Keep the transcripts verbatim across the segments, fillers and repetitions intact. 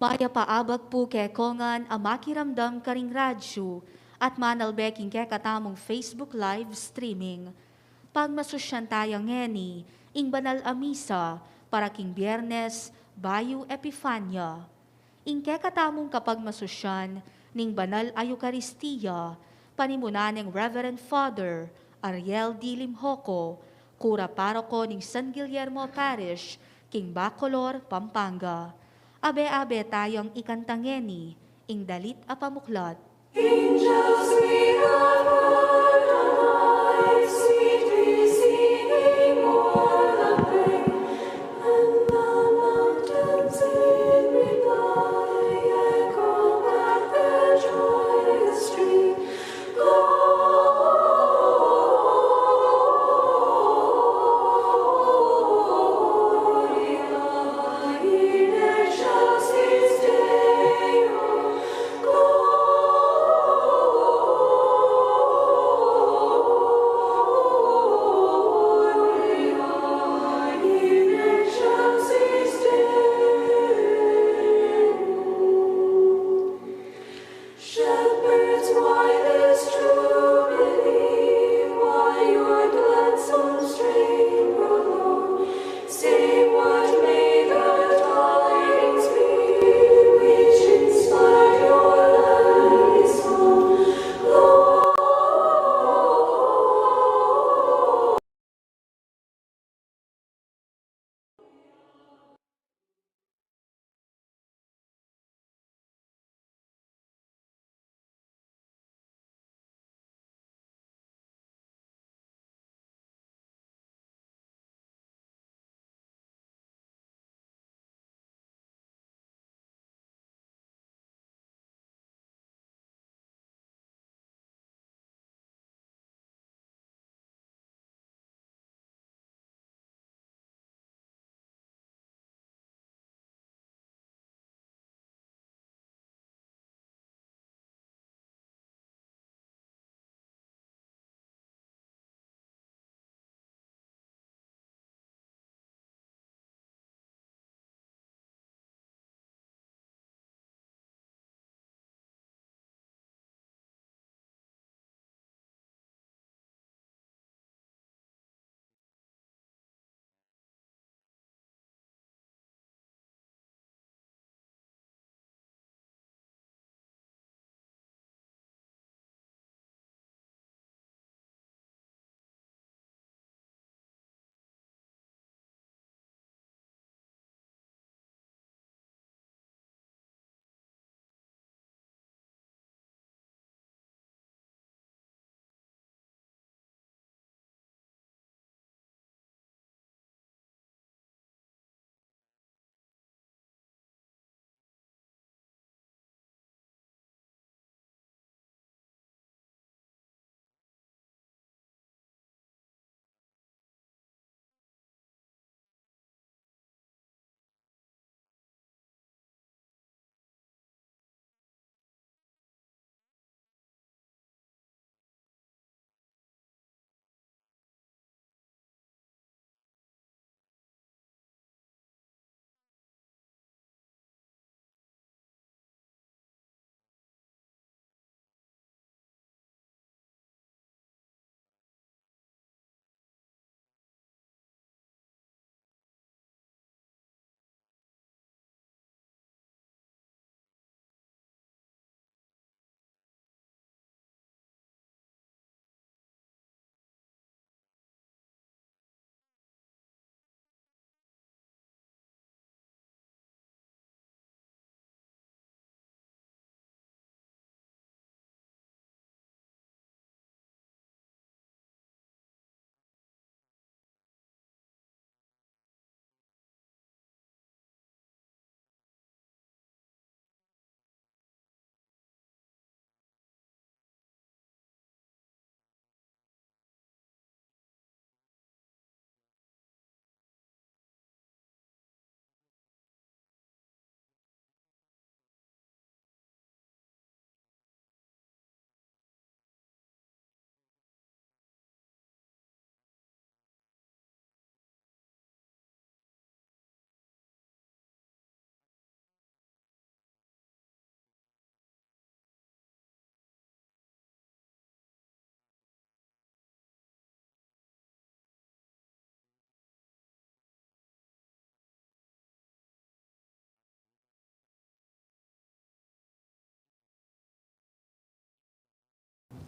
Mayap a abak pu kekongan a makiramdam karing radyu at manalbe king kekatamung Facebook live streaming. Pagmasusyan taya ngeni ing banal a misa para king Biernes bayu Epifania. Ing kekatamung kapagmasusyan ning banal a Eukaristia, panimunan neng Reverend Father Ariel D. Limjoco, kura paroko ning San Guillermo Parish, king Bacolor, Pampanga. Abe-abe tayang ikanta ngeni ing dalit a pamuklat. Angels we have heard on high, sweetly singing o'er the plain, and the mountains in reply echo back their joyous strain. Gloria in excelsis Deo.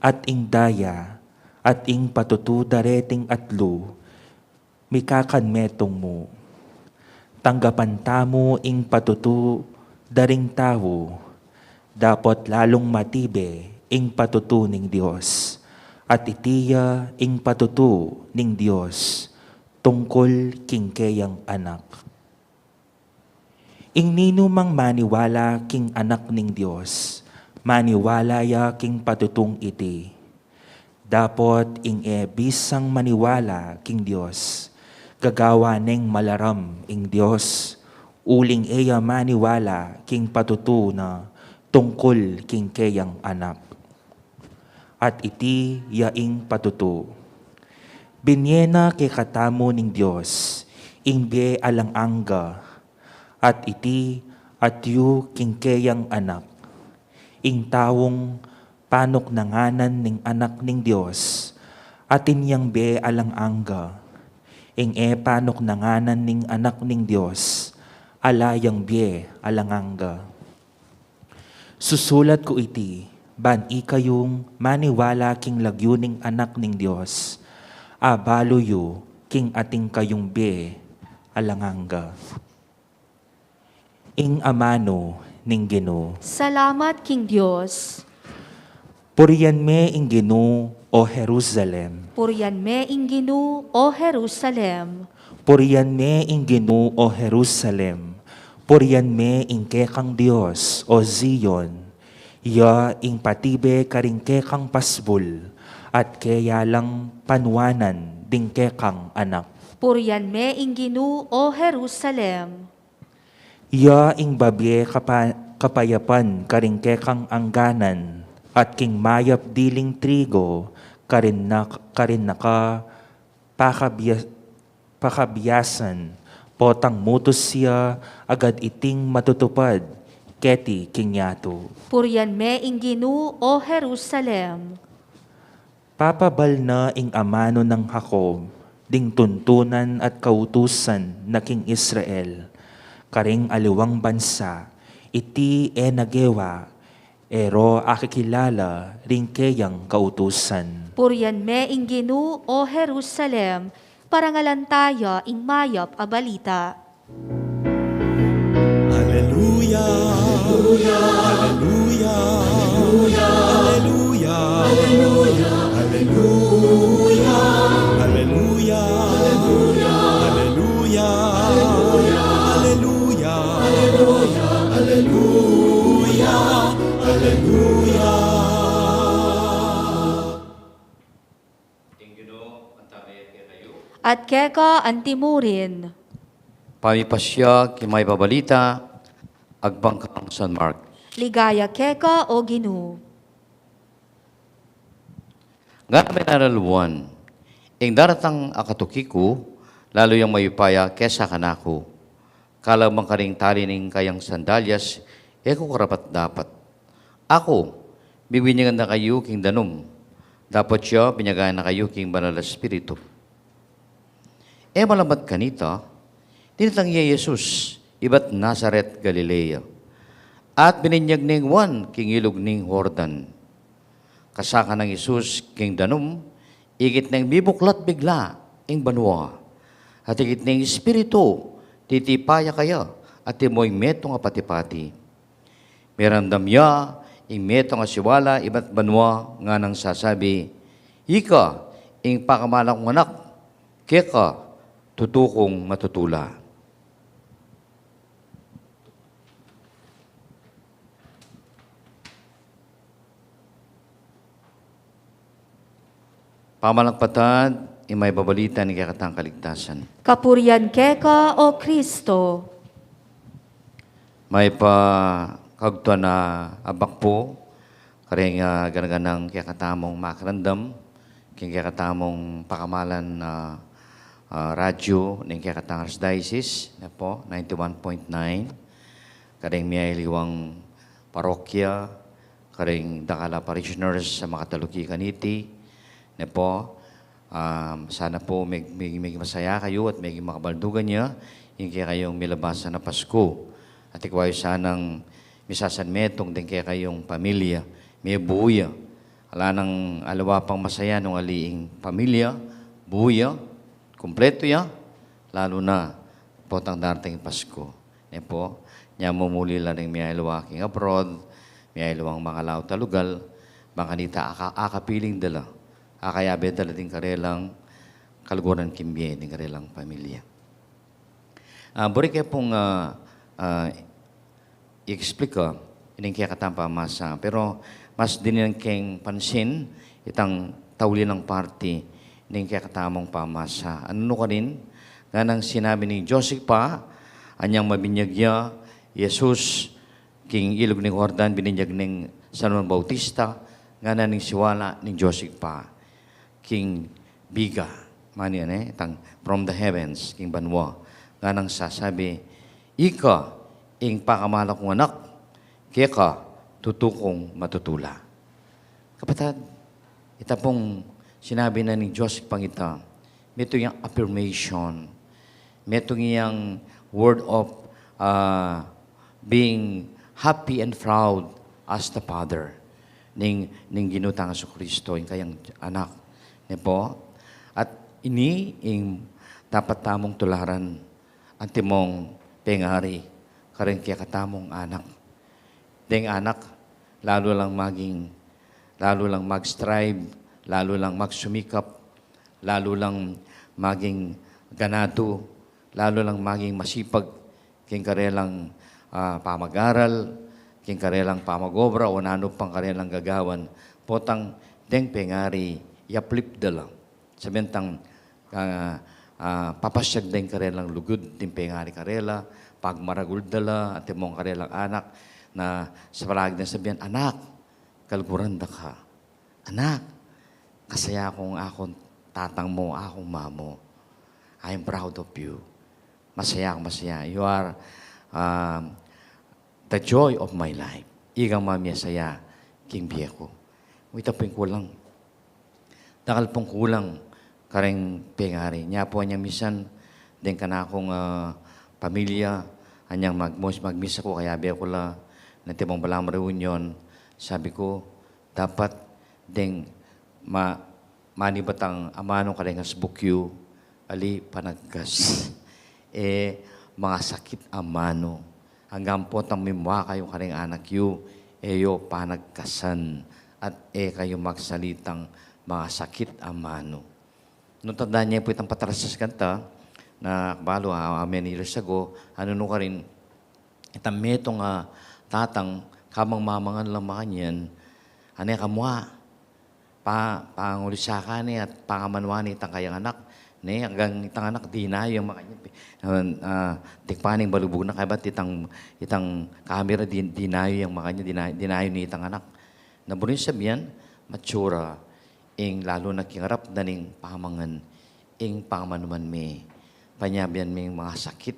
at ing daya, at ing patutu da reting atlu, mikakanmetung mu. Tanggapan tamu ing patutu da ring tau, dapot lalung matibe ing patutu ning Dios, at iti ya ing patutu ning Dios tungkul king keyang Anak. Ing ninumang maniwala king Anak ning Dios, maniwala ya king patutung iti. Dapot ing e bisang maniwala king Dios, gagawa neng malaram ing Dios, uling e ya maniwala king patutu na tungkul king keyang Anak. At iti ya ing patutu. Binie na kekatamu ning Dios ing bie alang angga, at iti atyu king keyang Anak. Ing taung panuknanganan ning Anak ning Dios, atin yang bie alang angga. Ing e panuknanganan ning Anak ning Dios, ala yang bie alang angga. Susulat ku iti, ban ikayung maniwala king lagyu ning Anak ning Dios, abalu yu king atin kayung bie alang angga. Ing amanu ning Ginu. Salamat king Dios. Purian me ing Ginu, o Jerusalem. Purian me ing Ginu, o Jerusalem. Purian me ing Ginu, o Jerusalem. Purian me ing kekang Dios, o Zion. Ya ing patibe karing kekang pasbul, at keya lang panuanan ding kekang anak. Purian me ing Ginu, o Jerusalem. Ya ing babie kapa-, kapayapan karing kekang angganan, at king mayap diling trigo karin na-, karin naka pakabia-, pakabiasan, potang mutus ya agad iting matutupad keti king yatu. Purian me ing Ginu, o Jerusalem. Papabal na ing amanu nang Jacob, ding tuntunan at kautusan na king Israel, karing aliwang bansa, iti e na gewa, e ro akikilala ring keyang kautusan. Purian me ing Ginu, o Jerusalem, parangalan taya ing mayap a balita. Aleluya, aleluya, aleluya, aleluya, aleluya, aleluya, aleluya, aleluya, aleluya. At keka antimurin. Pamipasya king mayap a balita agpang kang San Mark. Ligaya keka, o Ginu. Ngana me i Juan, ing daratang a katuki ku, lalu yang mayupaya kesa kanaku. Kalamang karing tali ning kayang sandalyas, e ku karapat-dapat. Aku, bibinyagan da kayu king danum, dapot ya binyagan na kayu king Banal a Espiritu. E malamat kanita, dinatang ya i Jesus ibat Nazaret, Galilea, at bininyag neng Juan king ilug ning Jordan. Kasakan nang Jesus king danum, ikit neng mibuklat bigla ing banua, at ikit neng Espiritu titipa ya kaya, at imo ing metung a pati-pati. Miramdam ya ing metung a siwala ibat banua, nganang sasabi, "Ika ing pakamalan kung anak, keka tutu kung matutula." Pamalakpatan, ing mayap a balita ning kekatang kaligtasan. Kapurian keka, o Kristo. Mayap a kagtuan a abak pu, karing, ah, gana-ganang kekatamung makiramdam king kekatamung pakamalan, ah, ah, radyu ning kekatang Archdiocese, ne pu, ninety-one point nine, karing miyaliwang parokya, karing dakal a parishioners a makataluki kaniti, ne pu, um, sana pu mig-, mig-, miging masaya kayu at miging makabaldugan ya ing kekayung milabasan a Pasku. At ikwa yu sanang misasanmetung ding kekayung pamilya, mibuya, Ala nang aliwa pang masaya nung ali ing pamilya, buu ya, kumpletu ya, lalu na potang darating Pasku. Ne pu, nya mumuli la ring miyaliwa king abroad, miyaliwang makalaut a lugal, bang kanita aka-, akapiling da la, akayabe da la ding karelang kaluguran king bie ning karelang pamilya. Ah, buri ke pung, ah, ah, i-explica ining kekatang pamasa. Pero mas dinan keng pansin itang tauli nang parti ning kekatamung pamasa. Anu karin, nganang sinabi ning Dios Ibpa, anyang mabinyag ya i Jesus king ilug ning Jordan, binyag neng San Juan Bautista, ngana ning siwala ning Dios Ibpa king biga, mani, ane, itang from the heavens, king banua. Nganang sasabi, "Ika ing pakamal kung anak, keka tutu kung matutula." Kapatad, ita pung sinabi na ning Dios Ibpang ita, metung yang affirmation, metung yang word of, ah, being happy and proud as the Father ning, ning Ginu tang Jesucristo, ing kayang anak. Ne pu? At ini ing dapat tamung tularan, antimong pengari kareng kekatamung anak. Deng anak, lalu lang maging, lalu lang mag-strive, lalu lang magsumikap, lalu lang maging ganadu, lalu lang maging masipag king karelang, ah, pamag-aral, king karelang pamag-obra, o nanu pang karelang gagawan, potang deng pengari, i-uplift da la. Sabyan tang, ah, ah, papasyag da ing karelang lugud, ding pengari karela, pagmaragul da la, antimong karelang anak, na sa palagi dang sabyan, "Anak, kaluguran da ka. Anak, kasaya kung akung tatang mu, akung mamu. I am proud of you. Masaya kung masaya. You are, um, the joy of my life." Ikang mamie saya king bie ku. Ita pu ing kulang. Dakal pung kulang kareng pengari. Nya pu anyang misan, deng kanakung, ah, pamilya, anyang mag-, magmisa ku, kayabe ku la, antimong balamu reunion, sabi ku, dapat deng ma-, manibat ang amanu kareng hasbuk yu, ali panagkas. E mangasakit a manu. Anggang potang mimua kayu kareng anak yu, e yu panagkasan, at e kayu magsalitang mangasakit a manu. Nung tandaan ye pu itang patarastas kanta, na balu, ah, how many years ago, anu nu karin, itang metung a tatang, kabang mamangan la makanyan, ane kamua, pa-, pangulisa ka ne at pangamanwa ne itang kayang anak, ne, anggang itang anak, dinayu yang makanyan, ah, tikpa ne ing balubug na, kaybat itang, itang kamera, di-, dinayu yang makanyan, dina-, dinayu ne itang anak. Na buring sabyan, matsura, ing lalu na king arap da ning pamangan, ing pamanuman me, panyabian meng mangasakit,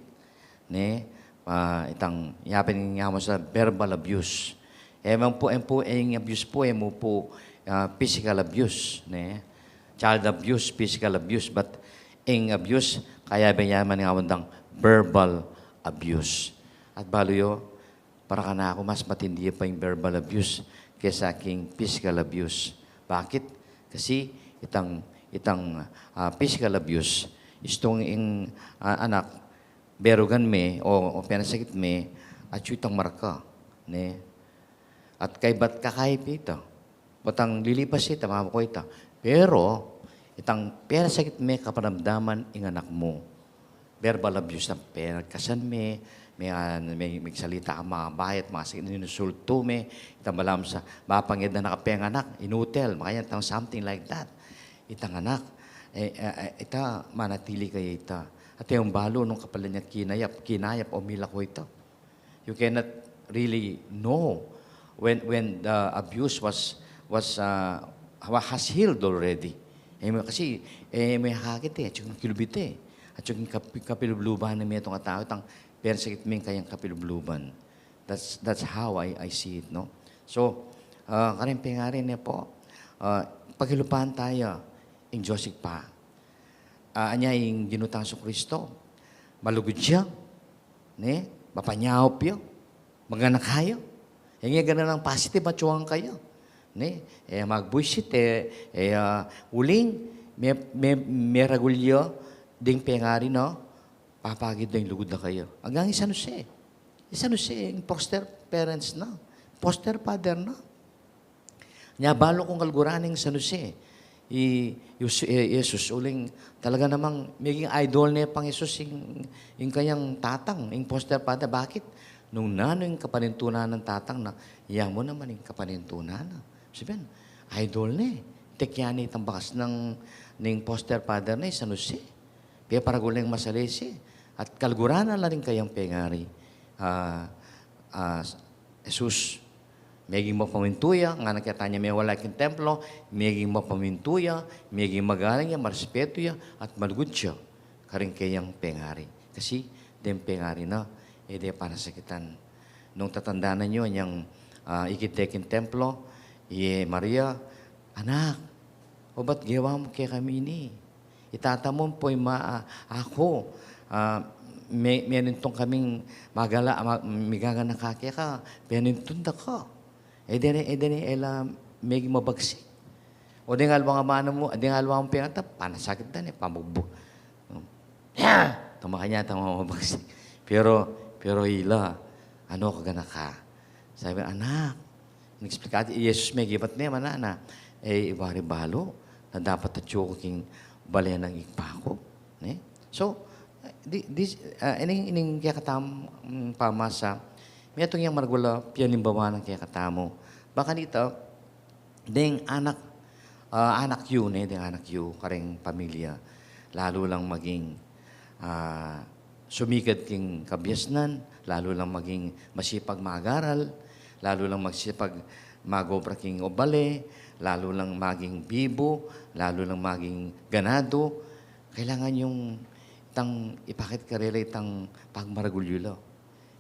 ne, ah, itang, yapin nga mu sa verbal abuse. E mu pu, e mu pu, ing abuse pu, e mu pu, ah, physical abuse, ne, child abuse, physical abuse, but ing abuse, kayabe ya man nga mu dang verbal abuse. At balu yu, para kanaku, mas matindi ya pa ing verbal abuse kesa king physical abuse. Bakit? Kasi itang, itang, ah, physical abuse, istung ing, ah, anak, berugan me, o, o penasakit me, atyu itang marka, ne? At kaybat kakayi pita. Potang lilipas ita, mamuku ita. Pero, itang penasakit me kaparamdaman ing anak mu. Verbal abuse na, penagkasan me, me, ah, me, migsalita ka mabayat, masakit, ininsultu me, itang balamu sa, mapanged na nakapenganak, inutil, makanyan, itang something like that. Itang anak, e, e, e, ita, manatili kaya ita. At ing balu nung kapal na niya kinayap, kinayap o milako ita. You cannot really know when, when the abuse was, was, uh, wa-, has healed already. E mu, kasi, e mu akakit e, atyu king kilubit e. Atyu king kap-, kapilubluban na metung a tau, itang penasakit me ing kayang kapilubluban. That's, that's how I, I see it, no? So, ah, kareng pengari ne pu, ah, pakilupan taya ing Dios Ibpa. Ah, anya ing Ginu tang Jesucristo, malugud ya, ne? Mapanyaup ya, maganaka ya. Ing e ganang positive, matyuang kaya. Ne? E magbuisit, e, e, ah, uling, me, me, meragul ya ding pengari na papagid na ing lugud na kaya. Anggang i San Jose. I San Jose, ing foster parents na. Foster father na. Nya balu kung kaluguran ning San Jose. I, i, i Jesus, uling talaga namang maging idol ne pang Jesus ing, ing kayang tatang, ing foster father. Bakit? Nung nanu ing kapanintunan nang tatang na, ya mu naman ing kapanintunan na. Sabian, idol ne. Tekyan ne itang bakas nang, ning foster father na, i San Jose. Peparagul neng masalese. At kaluguran na la ring kayang pengari. Ah, ah, Jesus, meging mapamintu ya, ngana keta nya mewalay king templo, meging mapamintu ya, meging magalang ya, marespetu ya, at malugud ya karing kayang pengari. Kasi deng pengari na, e de panasakitan. Nung tatandanan yu, anyang, ah, ikit de king templo, i Maria, "Anak, o ba't gewa mu kekami ini? I tata mu ampo ima, ah, aku, ah, me-, menintung kaming magala, ma-, migaganaka keka, penintun da ka." E deni, e deni, e la meging mabagsik. O deng aliwang amanu mu, deng aliwang pengari, panasakit da ne, pamugbu. Ya! Tama kanya, tama mabagsik. Pero, pero ila, ano ka ganaka? Sabi, "Anak," nag-explain, i Jesus, megibat ne, mana na, e, iwari balu na dapat atyu ku king bale nang Ibpa ku, ne? So, di, di, ah, ining, ining kekatam, mm, pamasa, metung yang maragul a pialimbawa nang kekatamu. Baka nita, deng anak, ah, anak yu, ne, deng anak yu, kareng pamilya, lalu lang maging, ah, sumikad king kabiasnan, lalu lang maging masipag mag-aral, lalu lang masipag mag-obra king bale, lalu lang maging bibu, lalu lang maging ganadu. Kailangan yung itang ipakit karela itang pagmaragul yu la.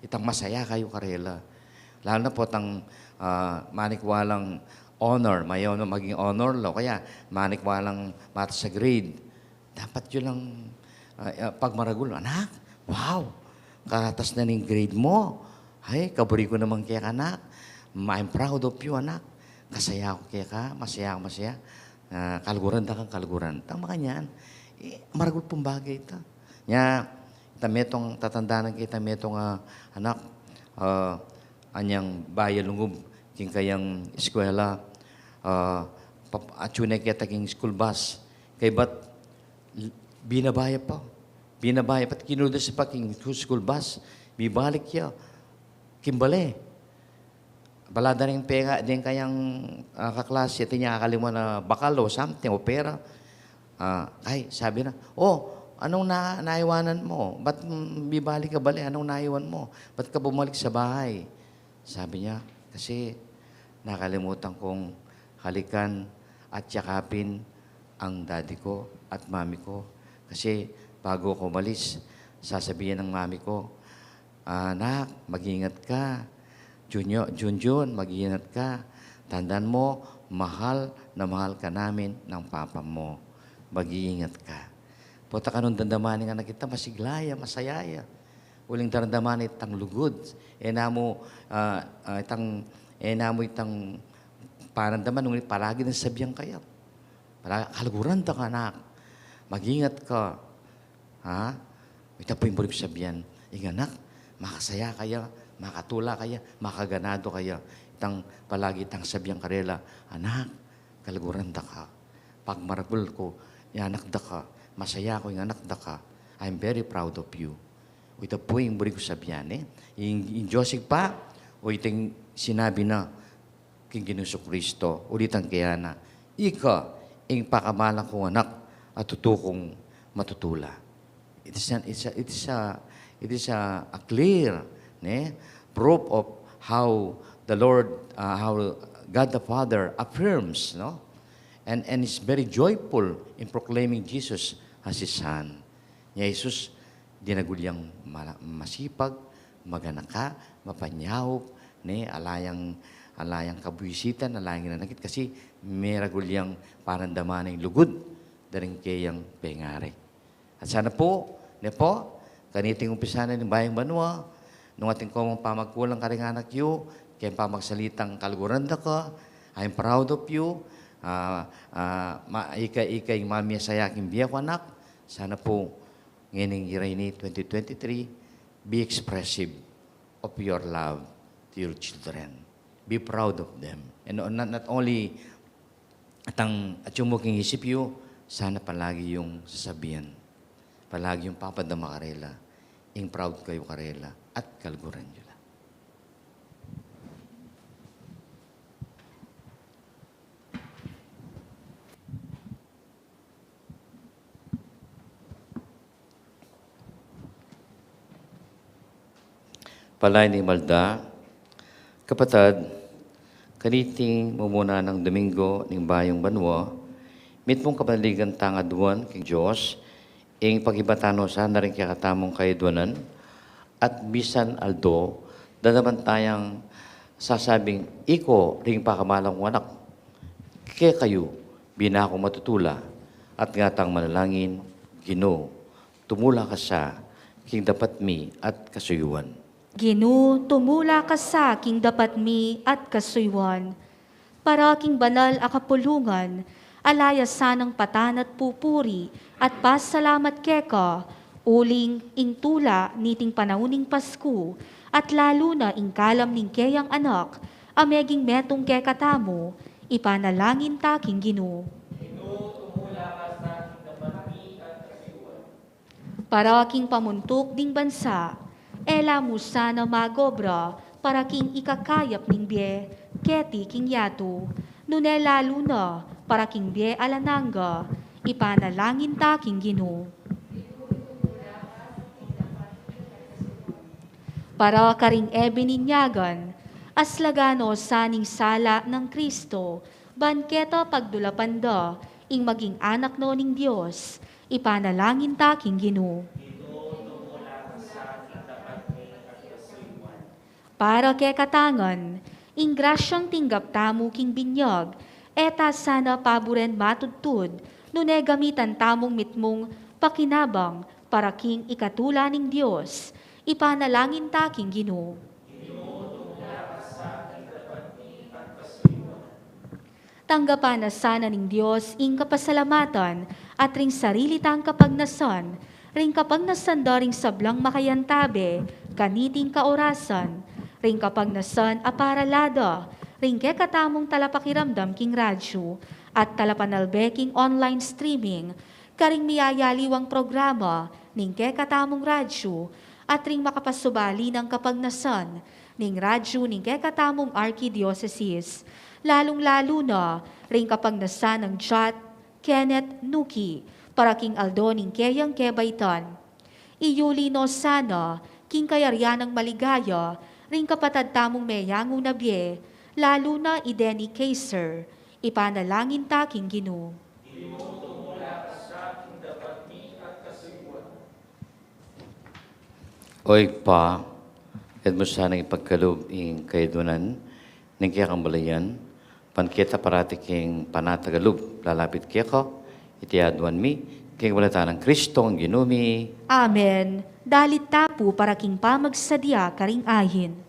Itang masaya kayu karela. Lalu na potang, ah, manikwa lang honor, mayaman maging honor la, o kaya manikwa lang mataas a grade. Dapat yu lang, ah, ah, pagmaragul, "Anak, wow, kataas na ning grade mu. Ay, kaburi ku naman keka, anak. I'm proud of you, anak. Kasaya ku keka, masaya ku, masaya." Ah, kaluguran da kang kaluguran. Tang makanyan, e, maragul pung bagay ita. Nya, ita metung, tatandanan ke ita metung, ah, anak, ah, anyang baya lungub king kayang eskwela, ah, pap-, atyu ne keta king school bus. Kaybat, l-, binaba ya pa. Binaba ya pa, kinudas ya pa king school bus. Mibalik ya king bale. Bala da ring penga, deng kayang, ah, kaklase, atin yang akalimuan a bakal o something, o pera. Ah, ay, sabi na, "O, anong na-, naiwanan mu? Ba't, mm, bibalik ka bale? Anong naiwan mu? Ba't ka bumalik sa bahay?" Sabi niya, "Kasi nakalimutan kong halikan at yakapin ang daddy ko at mami ko. Kasi bago ako umalis, sasabihin ng mami ko, 'Anak, mag-ingat ka. Junyo-, Junjun, mag-ingat ka. Tandaan mo, mahal na mahal ka namin ng papa mo. Mag-iingat ka.'" Pota kanung damdaman ning anak ita, masigla ya, masaya ya. Uling daramdaman itang lugud. E na mu, ah, ah, itang, e na mu itang panamdaman, nung palagi nang sabian kaya. Pala, "Kaluguran da ka, anak. Mag-ingat ka." Ha? Ita pu ing buri kung sabian, ing anak, makasaya kaya, makatula kaya, makaganadu kaya. Itang palagi itang sabian karela, "Anak, kaluguran da ka. Pagmaragul ku, ing anak da ka. Masaya ku, ing anak da ka. I'm very proud of you." Ita pu ing buri kung sabian, e. Ing, ing Dios Ibpa, o iting sinabi na, king Ginu Jesucristo, ulitan ke ya na, "Ika ing pakamalan kung anak, a tutu kung matutula." It is an, it's a, it is a, it is a, a clear, ne, proof of how the Lord, uh, how God the Father affirms, no? And, and is very joyful in proclaiming Jesus as His Son. Nya Jesus, dinagul yang mala-, masipag, maganaka, mapanyaup, ne, ala yang, ala yang kabuisitan, ala yang inanakit, kasi meragul yang panamdaman ing lugud da ring keyang pengari. At sana pu, ne pu, kaniting umpisa na ning Bayung Banua, nung atin komong pamagkulang karing anak yu, keng pamagsalitang "Kaluguran da ka," I'm proud of you. Ah, ah, ma-, ika, ika ing mamiasa ya king bie ku, anak. Sana pu, ngening year ini, twenty twenty-three, be expressive of your love to your children. Be proud of them. And not, not only atang atyu mu king isip yu, sana palagi yung sasabian, palagi yung papadama karela, ing proud kayu karela, at kaluguran yu la. Palain ning malda, kapatad, kaniting mumuna nang Domingo ning Bayung Banua, mitmung kapanaligan tang aduan king Dios, ing pagibatan no sana ring kekatamung kayadwanan, at misan aldo, dadaman tayang sasabing, "Iko ring pakamalan kung anak, kekayu bina kung matutula," at ngatang manalangin, "Ginu, tumula ka sa king dapat mi at kasuyuan." Ginu, tumula ka sa king dapat mi at kasuyuan. Para king banal a kapulungan, ala ya sanang patan at pupuri at pasalamat keka, uling ing tula niting panaun ning Pasku, at lalu na ing kalam ning keyang Anak, a meging metung kekatamu, ipanalangin ta king Ginu. Para king pamuntuk ding bansa, e la mu sana magobra para king ikakayap ning bie keti king yatu, nune lalu na para king bie alang angga, ipanalangin ta king Ginu. Para karing e bininyagan, aslagan no sana ing sala nang Kristo, ban keta pagdulapan da ing maging anak no ning Dios, ipanalangin ta king Ginu. Para kekatangan, ing grasyang tinggap tamu king binyag, e ta sana paburen matudtud, nune gamitan tamung mitmung pakinabang para king ikatula ning Dios, ipanalangin ta king Ginu. Tanggapan na sana ning Dios ing kapasalamatan at ring sarili tang kapagnasan, ring kapagnasan da ring sablang makayantabe kaniting kaorasan, ring kapagnasan a parala da ring kekatamung talapakiramdam king radyu at talapanalbe king online streaming, karing miyayaliwang programa ning kekatamung radyu at ring makapasubali nang kapagnasan ning radyu ning kekatamung arkidiosesis, lalung-lalu na ring kapagnasan nang Jat Kenneth Nuki para king aldo ning keyang kebaitan. Iyuli no sana king kayarian nang maligaya ring kapatad tamung meyangu na bie, lalu na i Denny Kaiser, ipanalangin ta king Ginu. O Ibpa, ed mu sanang ipagkalub ing kayadwanan ning kekang balayan, ban keta parati king panatag a lub lalapit keka, iti aduan mi, king walata nang Kristong Ginu mi. Amen. Dalit ta pu para king pamagsadya karing ayin.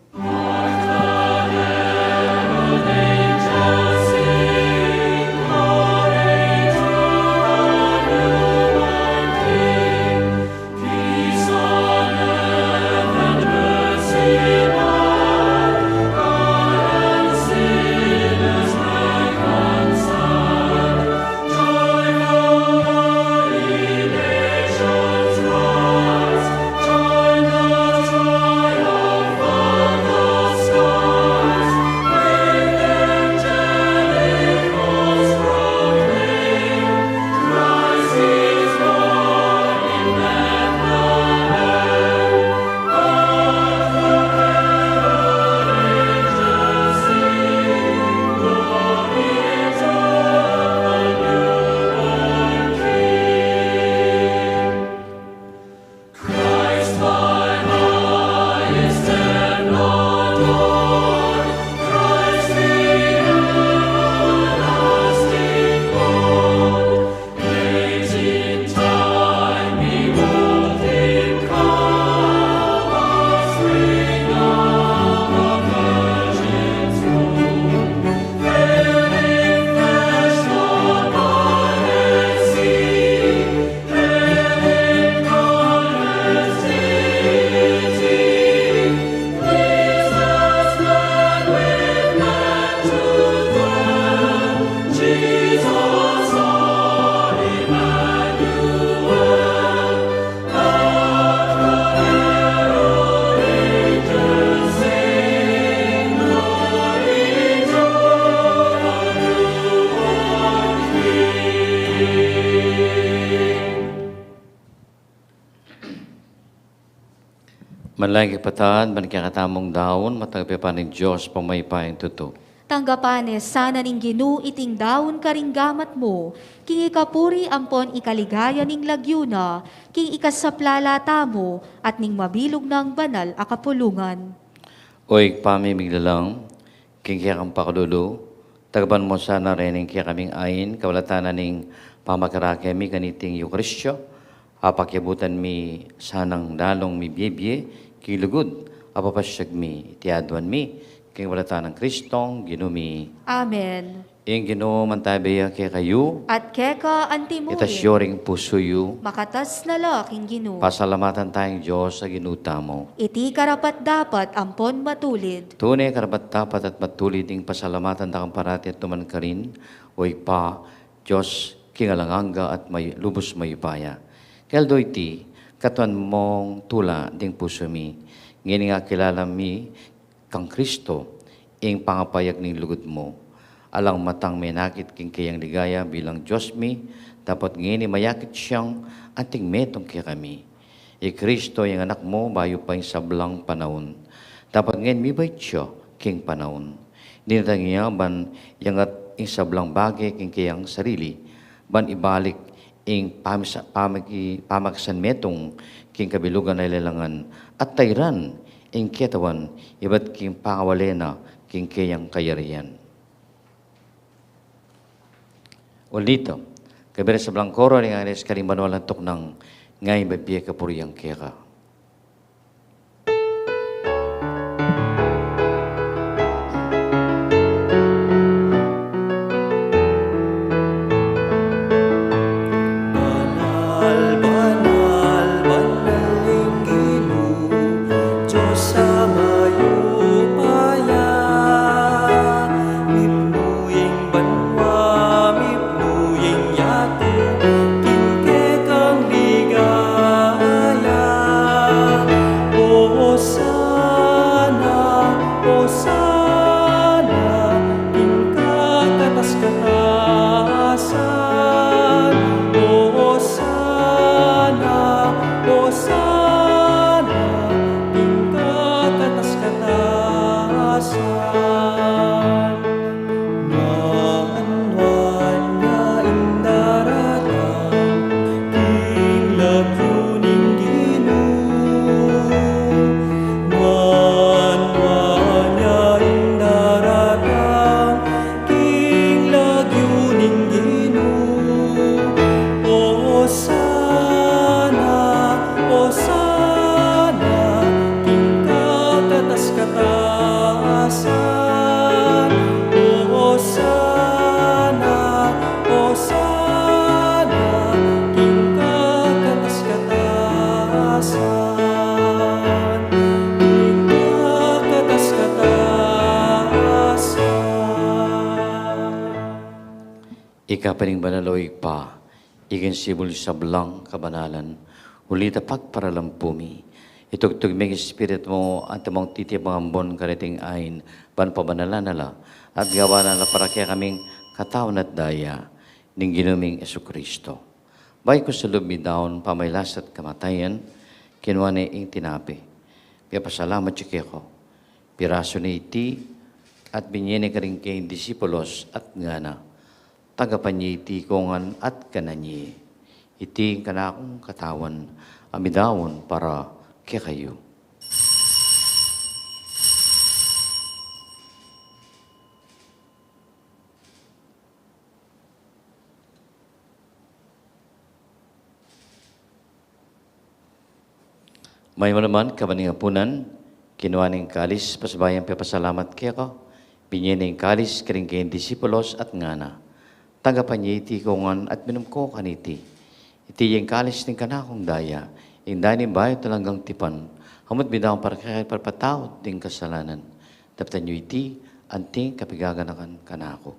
Manalangin kapatad, ban kekatamung daun, matanggapan ning Dios a mayupayang tutu. Tanggapan ne sana ning Ginu iting daun karing gamat mu, king ikapuri ampon ikaligaya ning lagyu na, king ikasaplala tamu, at ning mabilug nang banal a kapulungan. O Ibpa mi miglalang, king kekang pakalulu, tanggapan mu sana reng kekaming ain, kabalatan na ning pamakarake mi kaniting Eukaristia, a pakiabutan mi sanang lalung mibie-bie king lugud a papasyag mi. Iti aduan mi king kabalatan nang Kristong Ginu mi. Amen. Ing Ginu mantabe ya kekayu. At keka antimu. Itas yu ring pusu yu. Makatas na la king Ginu. Pasalamatan taya ing Dios a Ginu tamu. Iti karapat-dapat ampon matulid. Tune karapat-dapat at matulid ing pasalamatan da kang parati at nukarin man, O Ibpa, Dios king alang angga at may, lubus mayupaya. King aldo iti, katuan mung tula ding pusu mi. Ngeni akilala mi kang Kristo, ing pangapayag ning lugud mu. Alang matang menakit king keyang ligaya bilang Dios mi, dapot ngeni mayakit yang anting metung kekami. I Kristo yang Anak mu, bayu pa ing sablang panaun. Dapot ngeni mibait ya king panaun. Dinatang ya ban iyangat ing sablang bage king keyang sarili, ban ibalik ing pamisa-, pamaki-, pamakasan metung king kabilugan a lelangan, at tairan ing ketawan ibat king pangawale na king keyang kayarian. Ulito, kayabe ring sablang koro ning Angeles karing banua alang tuknang, ngeni bibie kapurian keka. Banal, banal, banal ing Ginu, Dios a mayupaya. Mipnu ing banua, mipnu ing yatu, king kekang ligaya. Osana, Osana, king kakatas-katasan. Osana, Osana, king kakatas-katasan. Nuan, nuan ya ing daratang king lagyu ning Ginu. Nuan, nuan ya ing daratang king lagyu ning Ginu. Osana, Osana, king kakatas-katasan. Osana, Osana, king kakatas-katasan. King kakatas-katasan. Ika pin ing banal, o Ibpa, ika ing sibul ning sablang kabanalan, uli na pagparalampu mi. Itugtug me ing Espiritu mu antimong titibangan bun kaniting ain, ban pabanalan na la, at gawan na la para kekaming katawan at daya ning Ginu ming Jesucristo. Bayu kusang lub midaun pamaglasat kamatayan, kinua ne ing tinape, pepasalamat ya keka, pirasu ne iti, at binie ne karing kayang disipulos at ngana, Tanggapan ye iti ikongan at kanan ye. Iti ing kanakung katawan a midaun para kekayu. Mayap naman, kaban ning apunan, kinua ne ing kalis, pasibayu yang pepasalamat keka, binie ne ing kalis karing kayang disipulos at ngana, Tanggapan ye iti ikongan at minum ko kaniti. Iti ya ing kalis ning kanakung daya, ing daya ning bayu at alang anggang tipan, a mibie para kekayu at para patawad king kasalanan. Daptan yu iti anting kapaganakan kanaku.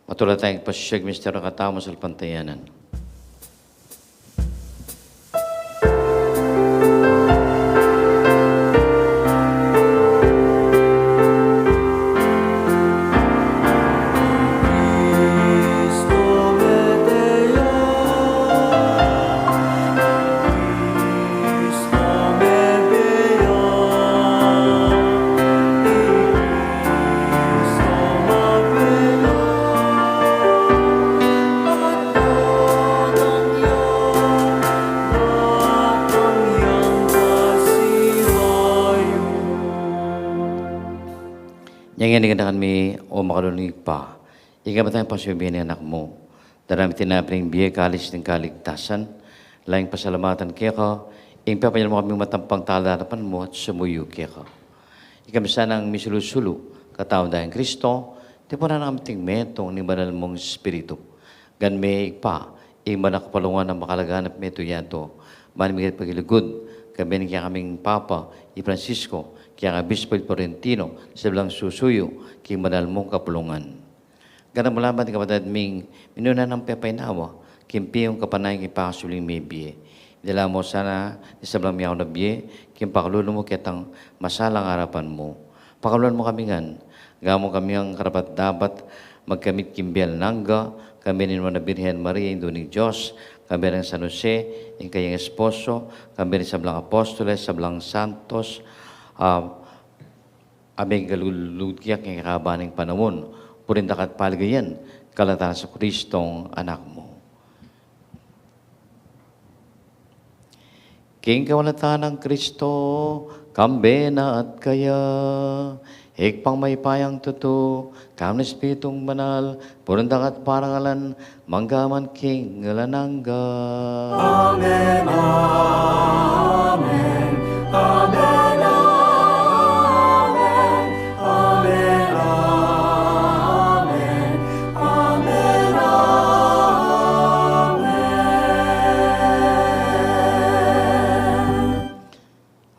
Matula tayang pasisyag misteryu na katawan salpantayanan. Inya ngeni, ganakan mi, o makalulung Ibpa, ing kamatayang pasibayu ning Anak mu. Darame ing tinape ning bie, kalis ning kaligtasan, lalu ming pasalamatan keka ing pepanyawad mu kaming matampang taladapan mu at sumuyu keka. Ikami sanang misulu-sulu katawan da nang Kristo, tipunan na kami king metung ning Banal mung Espiritu. Gawang me Ibpa ing banal a kapalungan a makalaganap metung yatu, ban migit pagilugud, kayabe ning kekaming Papa i Francisco, kekang Obispo i Florentino, sablang susuyu king banal mung kapalungan. Gawang mu la ban ding kapatad ming minuna nang pepainawa king piyung kapanayan king pakasuling mebie. Idala mu sana ding sablang miyakun a bie king pakalulu mu ketang masalang arapan mu. Pakaluan mu kami ngan, gawan mu kaming karapat-dapat magkamit king bie alang angga, kayabe ning Nuan a Birhen Maria, Indu ning Dios, kayabe nang San Jose, ing kayang esposo, kayabe ning sablang apostoles, sablang santos, a, a megalugud keka king kekaban ning panaun, purian daka at paligayan ka la nang Jesucristong Anak mu. King kawalatan nang Kristo, kayabe na at kaya, Ibpang mayupayang tutu, kayabe ning Espiritung Banal, purian daka at parangalan, mangga man king alang angga. Amen, amen, amen, amen, amen, amen, amen, amen.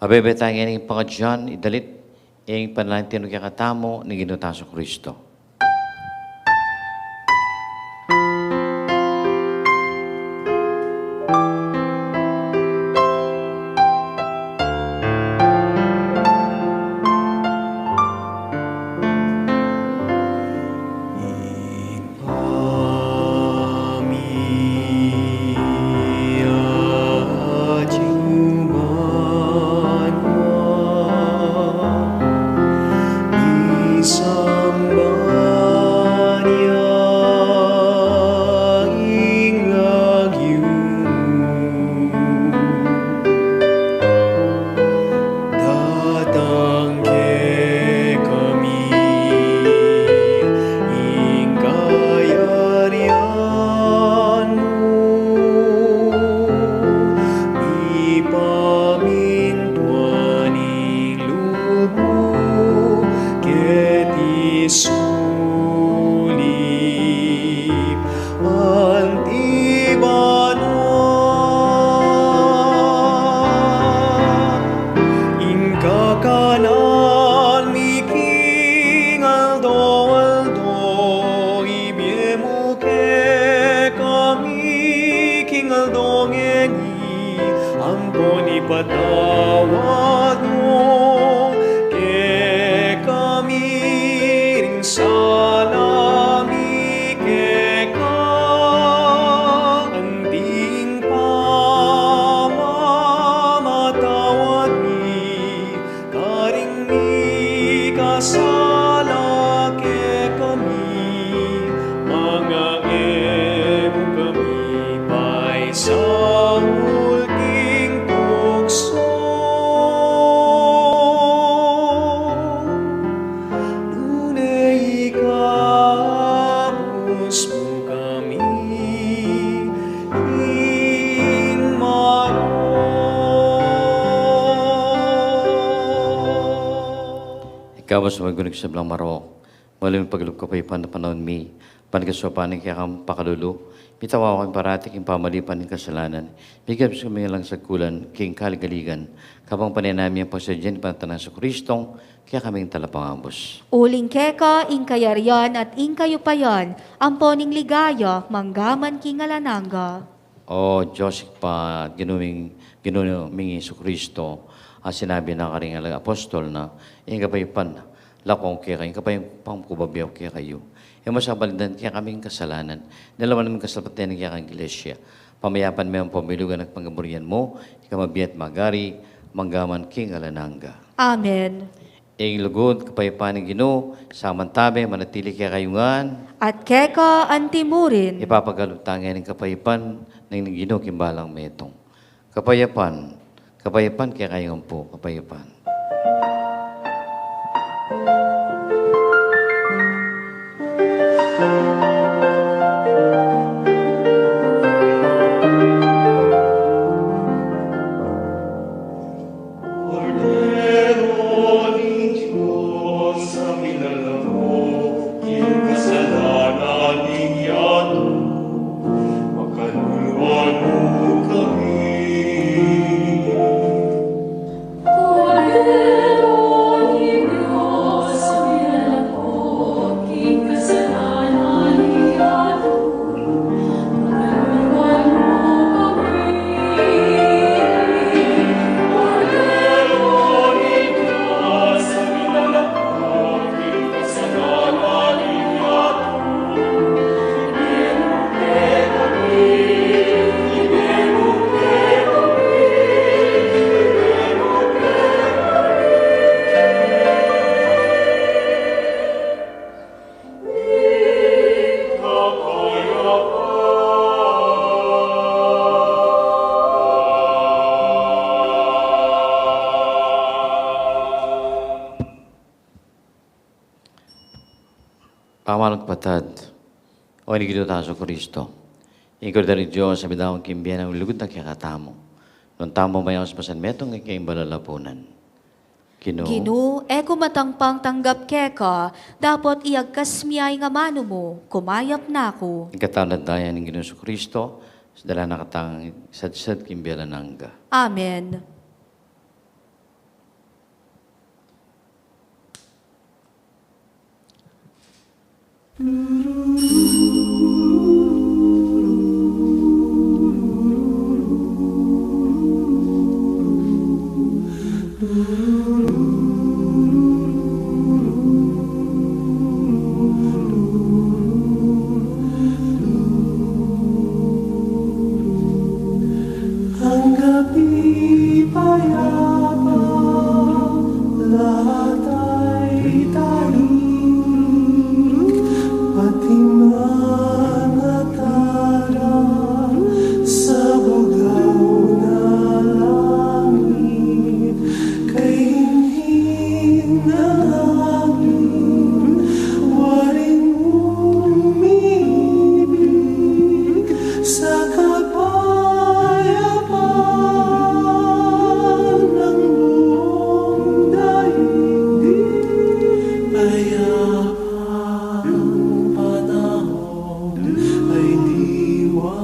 Abebe taya ngeni ing pangadyi, idalit ing panalangin tinupad kekatamu ning Ginu tang Jesucristo. Datang kekami ing kayarian mu, mipamintuan ing lub mu keti sulip anti banua. Ing kakanan mi king aldo-aldo ibie mu kekami king aldo ngeni, ampon ipatawad mu kekami ring sala mi keka, anting pamamatawad mi karing mikasala kekami, manga e mu kami paisaul king tuksu, nune ikabus mu kami king marok. Ikabus mu kami king sablang marok. Mabilug ming pagkalub, kapaypan a panaun mi, ban king saupan ning kekang pakalulu, mitawa kami parati king pamalipan ning kasalanan, migay mu kami king alang sakulan king kaligaligan, kabang panenayan mi ing pagsadya ning panganang Jesucristong kekaming Talapangabus. Uling keka ing kayarian at ing kayupayan, ampo ning ligaya, mangga man king alang angga. O Dios Ibpa, Ginu ming, Ginu ming Jesucristo, a sinabi na karing apostol na, ing kapaypan laku ku kekayu, ing kapaypan ku bibie ku kekayu. E mu sa balidan ing kekaming kasalanan, lawan mu ing kasalpantayanan ning kekang Iglesia. Pamayapan me at pamilugan at pangaburian mu, ika a mabie at magari, mangga man king alang angga. Amen. Ing lugud, kapaypan ning Ginu, sa mantabe, manatili kekayu ngan. At keka anti murin. Ipapakalub taya ing kapaypan ning Ginu king balang metung. Kapaypan, kapaypan kekayu ngan pu, kapaypan. Kordero ning Dios, a minalako king kasalanan ning yatu, pakaluluan mu kami. Kordero ning Dios, a minalako king kasalanan ning yatu, Pamalu ning kapatad, o ing Ginu tang Jesucristo, ing Kordero ning Dios, a midaun king bie nang lugud na kekatamu, nung tamu mayaus masan metung king balalapunan. Ginu. Ginu, e ku matang pangtanggap keka, dapot iyagkas mu ya ing amanu mu, kumayap na ku. Ing katawan at daya ning Ginu Jesucristo, dala na katang sadsad king bie alang angga. Amen. Angga pi payapa, lahat ay tayu, pati mga tanda sa bugaw na langit, kahinhin na hangin, waring umibig sa kapayapan ng buong daigdig. Payapang panahon ay diwa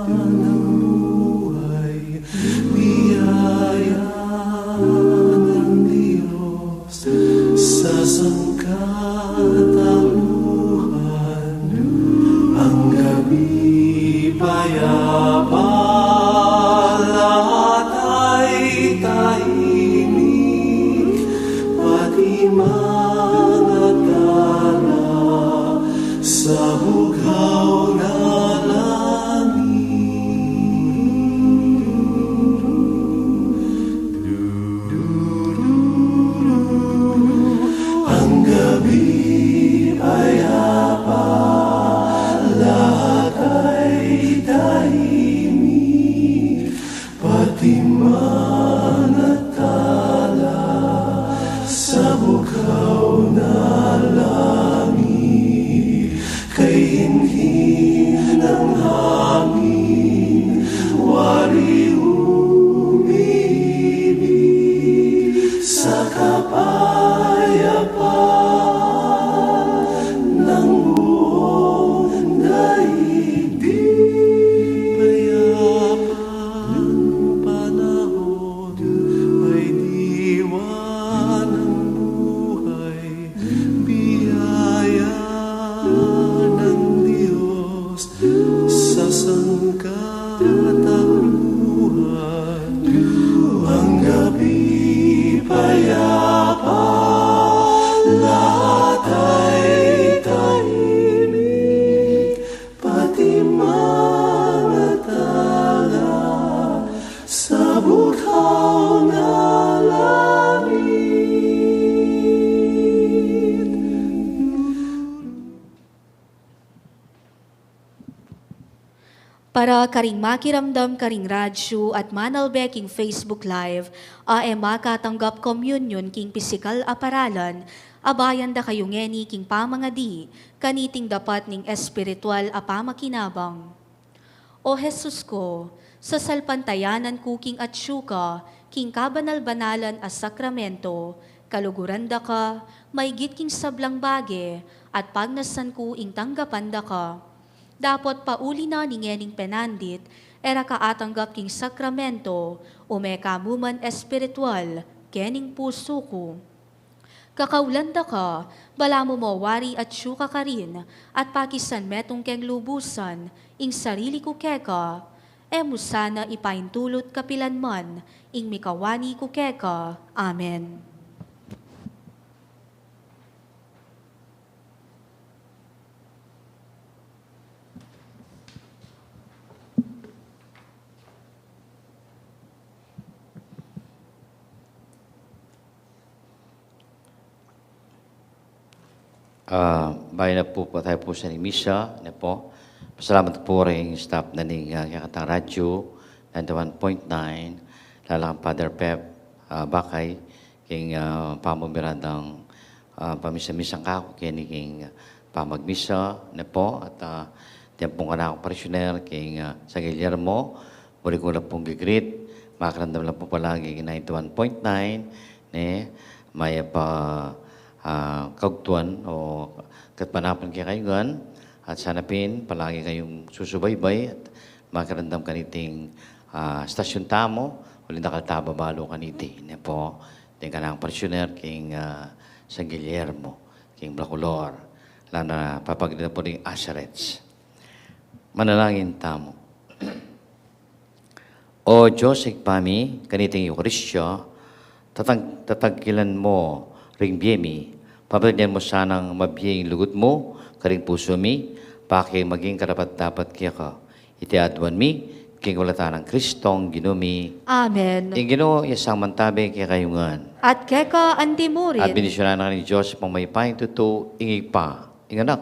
ng buhay, biyaya ng Diyos sa sangkatauhan. Angga pi payapa, lahat ay tahimik, pati mga tanda sa bugaw na langit. Angga pi payapa, lahat ay tahimik, pati mga tanda sa bugaw na langit, kahinhin ng hangin, wari umibig sa kapayapan ng buong daigdig. Payapang panahon ay diwa ng buhay, biyaya ng Diyos sa sangkatauhan. Angga pi payapa, lahat ay tahimik, pati mga tanda sa bugaw na langit. Para karing makiramdam karing radyu at manalbe king Facebook Live, a e makatanggap communion king pisikal a paralan, abayan da kayu ngeni king pamangadi kaniting dapat ning espiritual a pamakinabang. O Jesus ku, sasalpantayanan ku king atyu ka, King kabanal-banalan a sakramento, kaluguran da ka maigit king sablang bage, at pagnasan ku ing tanggapan da ka. Dapot pauli na ning ngening penandit, e ra ka atanggap king sakramento, ume ka mu man espiritual kening pusu ku. Kakaulan da ka, balamu mo wari atyu ka karin, at pakisan metung keng lubusan ing sarili ku keka, e mu sana ipaintulut kapilan man ing mikawani ku keka. Amen. Ah, bayu na pu, tamu pu sa ning misa, ne pu. Pasalamat ku pu ring staff na ning, ah, kekatang radyo, ninety-one point nine, lala kang Father Pep, ah, Bakay, king, ah, pamumira dang, ah, pamisa-misa kaku, keni king, ah, pamagmisa, ne pu, at, ah, deng pung kanakung parishioner, king, ah, San Guillermo, buri ku la pung gi-greet, makiramdam la pu palagi king ninety-one point nine, ne, mayap a, ah, kagtuan o gatpanapun kekayu ngan, at sana pin palagi kayung susubaybay at makiramdam kaniting, ah, stasyon tamu, uling dakal taba balu kaniti, ne pu, deng kanakung parishioner king, ah, San Guillermo, king Bacolor, lana papagdina pu ding usherette. Manalangin tamu. O Dios, Ibpa mi, kaniting Eukaristia, tatang-, tatangkilan mu ring bie mi, papadalyan mu sanang mabie ing lugud mu karing pusu mi, bakeng maging karapat-dapat keka. Iti aduan mi king walata nang Kristong Ginu mi. Amen. Ing Ginu ya sangamantabe kekayu ngan. At keka antimurin. At bendisyunan na kayu ning Dios a mayupayang tutu, ing Ibpa, ing Anak,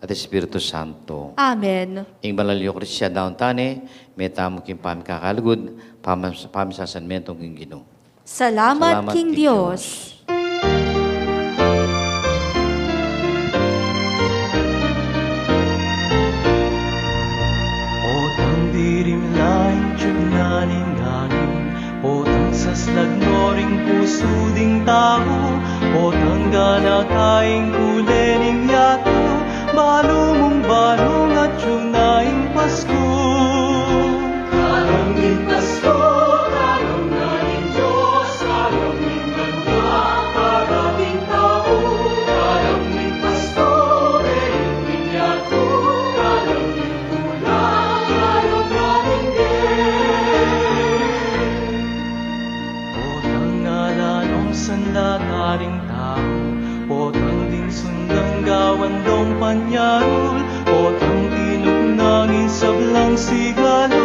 at Espiritu Santo. Amen. Ing banal a Eukaristia daun tane, mete tamu king pamikakalugud, pam-, pamisasanmentu king Ginu. Salamat king Dios. Potang dirimla ing tiyan na ning angin, potang saslag no ring pusu ding tau, potang ganaka ing kule ning yatu, balu mung balu atyu na ing Pasku. Kalam ning Pasku, kalam na ning Dios, kalam ning banua, kalam ning tau, kalam ning Pasku, kalam ning yatu, kalam ning Potang ala nong sanla karing tau, potang ding sundang gawan dong panyarul, potang tinug nanging sablang sigalu,